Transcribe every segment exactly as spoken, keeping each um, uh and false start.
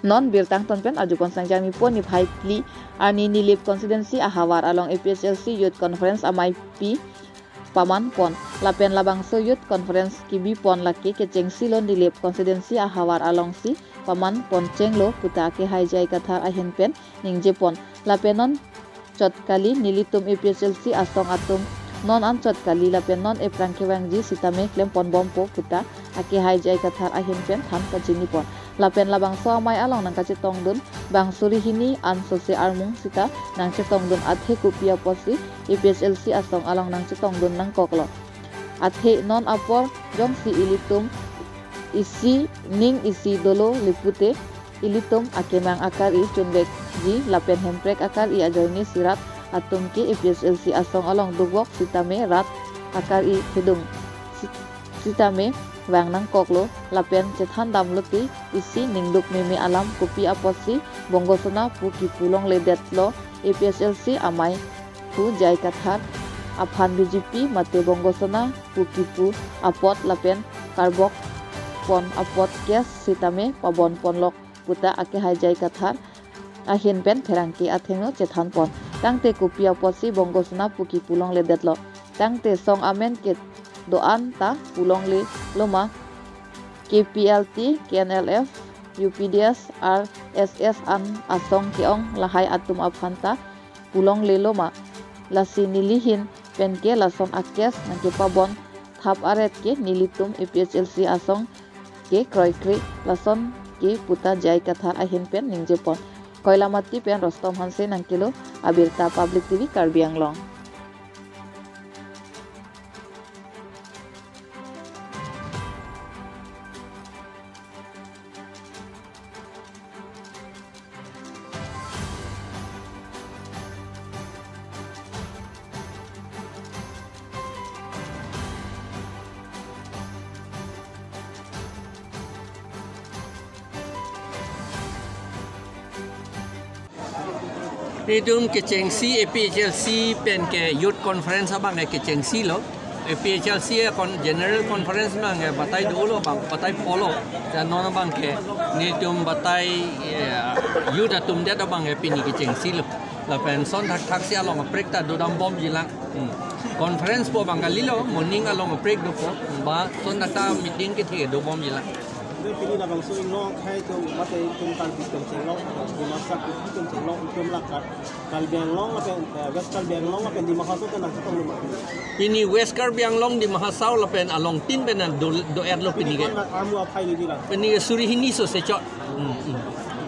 Non birta angton pen arjupon sang Jangmi po niphai phli arni Nilip constituency ahavar along A P H L C Youth Conference ameipi paman pon. Lapen labangso Youth Conference kebi pon lake kechengsi lo, Nilip constituency ahavar alongsi paman pon chenglo puta akehai J I Kathar ahin pen ningje pon. Lapen non chot kali nelitum A P H L C asong atum non an chot kali lapen non ephrang kevangji sitame klem pon bompo puta akehai J I Kathar ahin pen than pachini pon. Lapen labangso amei along nangkachetongdun bang suri hini an sose armung sita nangchetongdun athe kopi apotsi A P H L C asong along nangchetongdun nangkoklo. Athe non apor jongsi ilitum isi ning isi dolo le pute ilitum akemang akar-i chunvekji lapen Hemprek akar-i ajoine si rat atum ke A P H L C asong along dukvok sitame rat akar-i thedung si-, sitame vang nangkoklo lapen chethan damlote isi ningduk meme alam kopi apotsi Bongo Sena pu kipu longledetlo A P H L C amei pu J I Kathar aphan B J P mate Bongo Sena pu kipu apot lapen karbok pon apot case sitame pabon ponlok puta akehai J I Kathar ahin pen pherangke athengno chethan pon. Tangte kopi apotsi Bongo Sena pu kipu longledetlo. Tangte song amen kedo-an ta pu longle loma, K P L T, K N L F, U P D S, R S S an asong ke-ong lahai atum aphan ta pu longle loma. Lasi nelihin pen ke lason a-case nangkepabon thap aret ke nelitum A P H L C asong ke kroikre lason ke puta J I Kathar ahin pen ningje pon. Koilamati pen Rostom Hanse nangkelo abirta, Public T V Karbi Anglong. Itum kechengsi A P H L C pen ke Youth Conference abang ke kechengsi lo. A P H L C akon General Conference abang ke batai dolo abang, batai polo. Dan non abang ke nelitum batai, eh, youth atum det abang ke pini kechengsi lo. Lapen son thakthak si along kaprek ta dodam bomji lang. Hmm. Conference po abang kalilo, moning along kaprek dopo. Ba son thakthak meeting kethe do bomji lang. Pini labangso inglong akhei atum mate itum Karbi atum chenglong, Dimasa atum chenglong, itum la Kar-, Karbi Anglong lapen, eh, West Karbi Anglong lapen Dima Hasao ta nangchetong loma? Pini West Karbi Anglong, Dima Hasao lapen along tin pen do, do-etlo pini ke. Pini kon armu aphai lidi la? Pini ke suri hini sose chot. Hmm, hmm,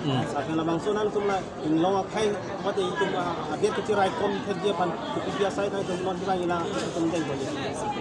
hmm. Lapen labangso nangtum la inglong akhei mate itum, ah, adet kechirai kom thekji aphan kopi asai nangtum non kibai la itum deng ponji?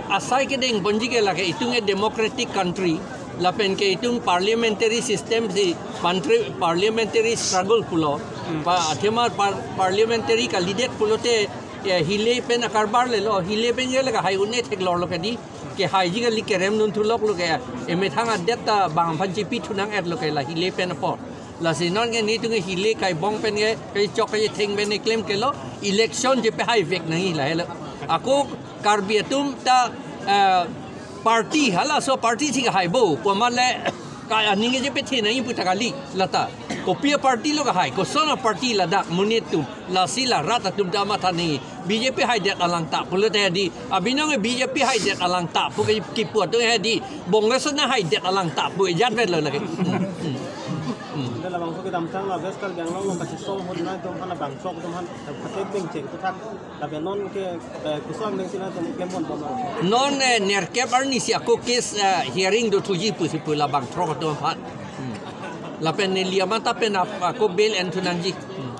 Asai kedeng ponji ke lake itum ke democratic country. Lapen ke itum parliamentary system si pantri-, parliamentary struggle pulo. Hmm. Pa athema par-, parliamentary kalidet pulote, eh, hile pen akarbar lelo, hile pen ke le kahai un-e theklorlo kedi. Kehaiji kali, kerem dun thuloklo ke. Emethang adet ta bang aphan chipi thunang-etlo ke la hile pen apot. Lasi non ke nelitum ke hile kaibong pen ke, kaichok kaitheng pen keklem kelo, election chepahaivek nangji lahelo. Ako Karbi atum ta, eh, party, halaso party si kahai bo, komat le ka aning ke chepathe nangji pu ta kali, lata. Kopi a-party lo kahai, koson a-party ladak monit atum, lasi la rat atum ta matha nangji. B J P haidet alang ta pulote hedi, abinong ke B J P haidet alang ta pu ke kipu atum hedi, Bongo Sena haidet alang ta pu ejat vet lo lake. Hmm, hmm, hmm. Ante labangso kedamtang la West Karbi Anglong along kachesong ahut nangtum aphan labangso atum aphan phatek bengcheng aputhak lapen non ke, eh, koson bengsi nangtum klem pon bomlo? Non, eh, nerkep arni si ako case, eh, hearing dothuji pusi pu labang throk atum aphan. Hmm. Lapen neli amat ta pen ap-, ako bail enthunangji. Hmm.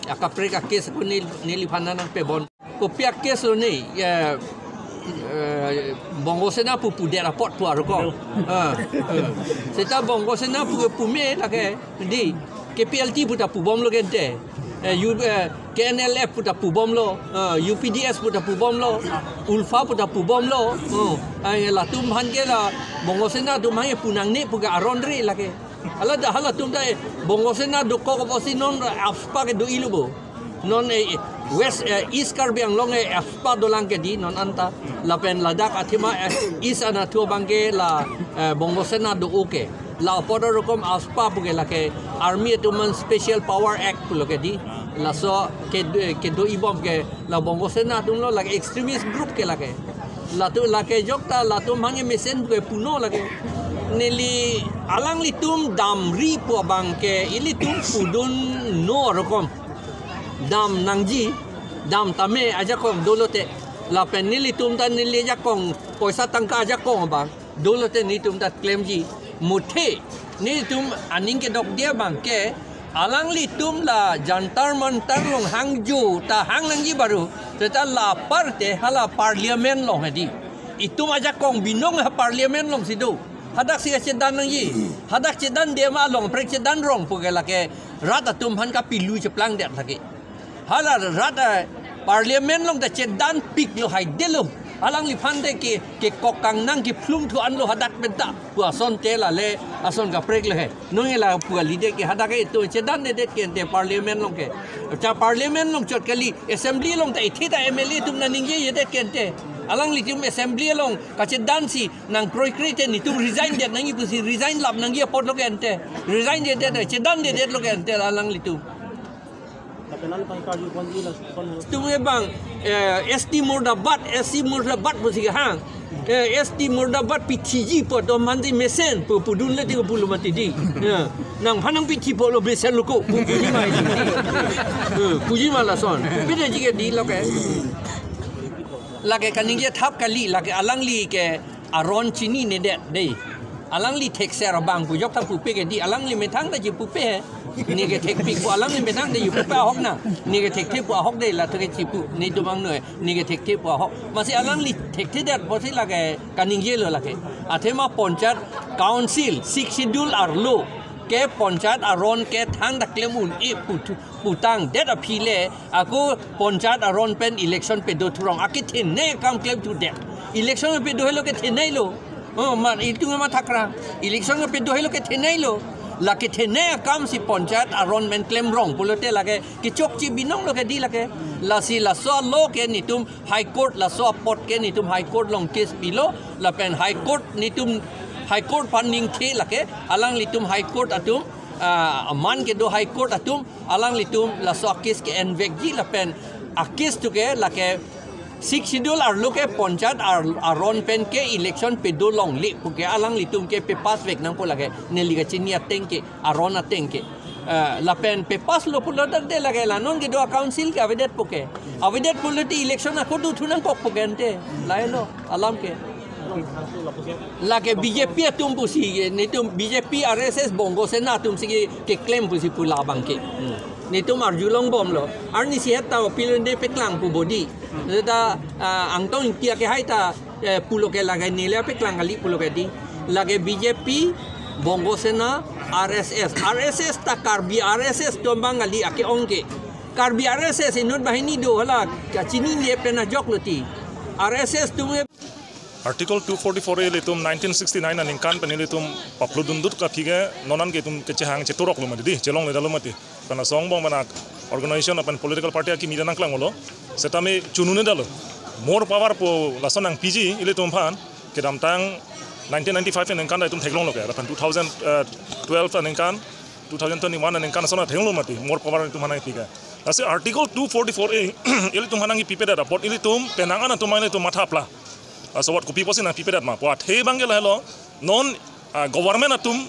Akaprek a-case ako nel-, neliphan nangpebom. Kopi a-case lo ne, eh, eh, Bongo Sena pu pudet apot pu aro ko. Hello. Ah, eh. Seta Bongo Sena pu pume lake, di K P L T pu ta pubomlo gente. Eh, U-, eh, K N L F pu ta pubomlo, eh, U P D S pu ta pubomlo, ULFA pu ta pubomlo. Oh, ai latum aphan ke la Bongo Sena atum aphan ke pu nangne pu ke aron re lake. Hala da halatum ta, eh, Bongo Sena dokok apotsi non AFSPA ke do-ilo bo. Non, eh, West, eh, East Karbi Anglong, eh, AFSPA dolang ke di non anta. Lapen ladak athema, eh, East anatthu abang ke la, eh, Bongo Sena do-o ke. La apot arokom AFSPA puke lake Army atum aphan Special Power Act pulo ke di. Laso ke, kedo ibom ke la Bongo Sena atumlo, lake extremist group ke lake. Latum lake jokta latum aphan ke mesen puke puno lake. Neli alanglitum damri pu abang ke ilitum pudunno arokom. Dam nangji, dam tame ajakong dolote. Lapen nelitum ta neli ajakong poisa tangka ajakong abang dolote netum ta klemji. Muthe netum aning kedokde abang ke alanglitum la Jantar Mantar along hangjo ta hang nangji baru. Seta la aparte hala parliament along hedi. Itum ajakong binong ha parliament alongsi do. Hadak si chedan nangji. Hadak chedande ma along prek chedan rong puke lake rat atum aphan kapilu cheplang det lake. Hala rat, eh, parliament along ta chedan piklo, haidelo. Alangliphan te ke, kekok kangnang kephlung thu anlo hadak penta pu asonte lale ason kaprek lo he. Nonke la pu kali de ke hadak ke itum chedandedet ke ante parliament along ke. Cha parliament along chot kali, assembly along ta ithi ta M L A atum nangji-edet ke ante. Alanglitum assembly along kachedansi nangkroikre te netum resign det nangji pusi resign lap nangji apotlo ke ante. Resign dedet, chedandedetlo ke ante alanglitum. Tapi lalu kan karju ponji lason. Itum abang, eh, S T murdabad, S C murdabad pusi kehang. Eh, S T murdabad pithiji pu atum aphansi mesen pu pudunle ti pulo mati di. Ya. Nangphan nangpithi pulo mesen lo ko pu puji ma di. Eh, puji ma lason. Beda ji ke dilo ke. Lake kaningje thap kali, lake alangli ke aron chininedet dei. Alangli thekser abang pu jokta pupe ke di, alangli methang ta chipupe he. Ne kethekpik pu alangli methang ta chipupe ahok na. Ne kethekthe pu ahok dei, la thek chipu. Netum angno he. Ne kethekthe pu ahok. Amatsi alangli thekthedet pusi lake kaningjelo lake. Athema Panchayat Council Sixth Schedule arlo ke Panchayat aron ke thangta klem un-e pu thu, putangdet aphi le ako Panchayat aron pen election pedo thurong. Akethenei akam klem thudet. Election pedo helo ketheneilo. Oh, ma itum ma thakra. Election pedo helo ketheneilo. La kethenei akamsi Panchayat aron pen klem rong pulote lake kechokche binonglo ke di lake. Lasi laso alo ke netum High Court, laso apot ke netum High Court along case pilo. Lapen High Court netum High Court aphan ningthe lake. Alanglitum High Court atum, ah, aman kedo High Court atum alanglitum laso a-case ke-envekji lapen a-case tu ke lake Sixth Schedule arlo ke Panchayat ar-, aron pen ke election pedo longle puke alanglitum ke pe-pass vek nangpo lake neli kachini ateng ke, aron ateng ke. Eh, lapen pe-pass lo pulo dak de lake la non kedo a-council ke avedet puke. Avedet pulote election ako do thu nangkok puke ante. Lahelo alam ke. Lake B J P atum pusi ke, netum B J P, R S S, Bongo Sena atumsi ke, keklem pusi pu labang ke. Hmm. Netum arjulongbomlo. Arnisi het ta opilende peklang pu bodi. Hmm. Seta, ah, Angtong Ingti akehai ta, eh, pulo ke lake neli peklang kali pulo ke di. Lake B J P, Bongo Sena, R S S. R S S ta Karbi R S S atum abang kali ake-ong ke. Karbi R S S inut banghini do hala kachinine pen ajoklo ti. R S S atum ke Article two forty-four A ilitum nineteen sixty-nine aningkan pen ilitum paplodundut aphi ke non an ke itum kechehang cheturoklo mati di, chelongledetlo mati. Karena songbong pen organization lapen political party akimi ta nangklanglo. Setame chununedetlo. More power pu lason nangpiji ilitum aphan kedamtang nineteen ninety-five aningkan ta itum theklonglo ke. Lapen two thousand twelve aningkan, two thousand twenty-one aningkan lason theklonglo mati. More power itum aphan nangpi ke. Lasi Article two forty-four A ilitum aphan nangpipedet apot ilitum penang an atum ilitum mathapla. Laso apot kopi pusi nangpipedet ma pu athe abang ke lahelo non, ah, government atum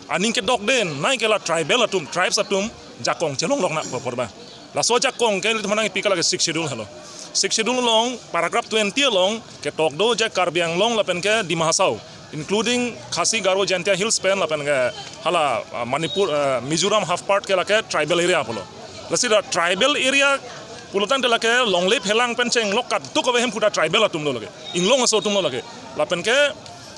aning kedokde nai ke la tribal atum, tribes atum jakong chelonglok nangpo pu abang. Laso jakong ke ilitum aphan nangpi ke lake Sixth Schedule helo. Sixth Schedule along paragraph twenty along ketok do je Karbi Anglong lapen ke Dima Hasao, including Khasi, Garo, Jaintia Hills pen lapen ke hala, ah, Manipur, ah, Mizoram half part ke lake tribal area pulo. Lasi la tribal area pulotangte lake longle phelang pen chenglok kadokave ahemphu ta tribal atum lo lake. Inglong aso atum lo lake. Lapen ke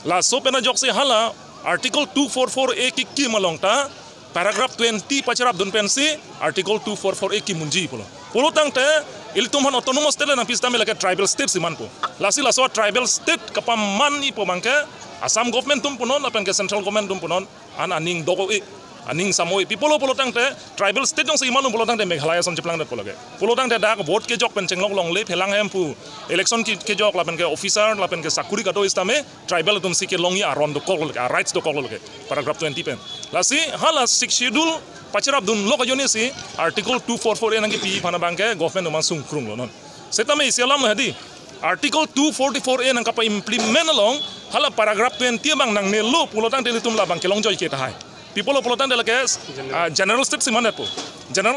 laso pen ajoksi hala Article two forty-four A kekim along ta paragraph twenty pacherapdun pensi Article two forty-four A kimunji pulo. Pulotangte ilitum aphan autonomous state le nangpi setame lake tribal state si manpo. Lasi laso tribal state kapamanji pu abang ke Assam government atum punon lapen ke central government atum punon an aning dok-e. Aning samoi pi pulo pulo tangte tribal state jongsi imalum pulo tangte Meghalaya ason cheplangdet pulo ke. Pulo tangte dak vote kejok pen chenglok longle phelang hem pu election ke, kejok lapen ke officer lapen ke sakuri kado sitame tribal atum si kelongji aron dokok lo ke, a rights dokok lo ke. Paragraph twenty pen. Lasi hala Sixth Schedule pacherapdunlo ajoine si Article two four four A nangkepi aphan abang ke government atum sungkrunglo non. Setame isi alam hadi Article two forty-four A nangkapa-implement along hala paragraph twenty abang nangnelo pulo tangte ilitum labang kelongjoike tahai. Pi pulo pulo tangte lake, ah, general state si mandetpo. General